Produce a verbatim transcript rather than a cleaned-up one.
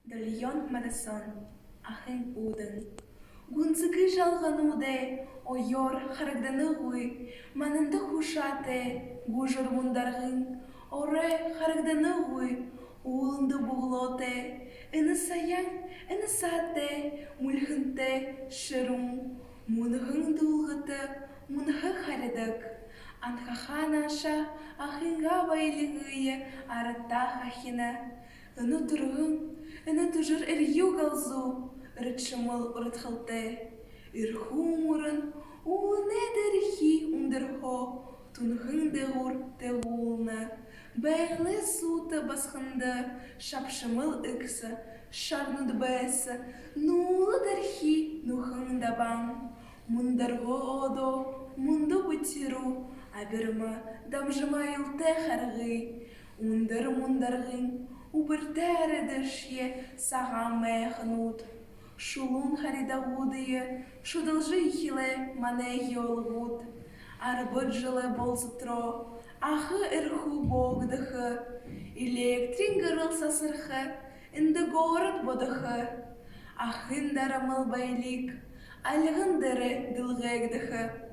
Долгион Модосон. Ахын үүдэн. Гүнзэгы жалгануудай оёор харагданагүй, мананда хушаатай гужар мундаргын орой харагданагүй, ууланда буглоотой, энэ саяан, энэ саатай, мүльһэнтэй шэрүүн, мүнхэ дуулгата, мүнхэ харядаг. Анхаһаа наашаа ахынгаа баялигые арадтаа хахина. Энэ түргэн, энэ түжэр эрьюу галзуу, эршэмэл ургадхалтай. Эрхүү мүрэн үүлэнэй дээрэ үндэрһөө түнхэн дээгүүр тэгүүлнэ. Байгалай суута басаганда шабшамал эгсэ шарнууд байса, нүүлэ дээрэ нүхэн дабаан. Мундарга одо мүндэ бэшэ руу абирма дамжама аюултай харгы. Үндэр мундаргын үбэртэй арадашье сагаан майханууд. Шулуун харидагуудые шудалжа эхилээ манай ёлгууд. Арбаад жэлэй болзотороо аха эрхүү боогдохо, электрын гэрэл сасарха, эндэ город бодохо. Ахын дарамал баялиг альган дээрэ дэлгээгдэхэ.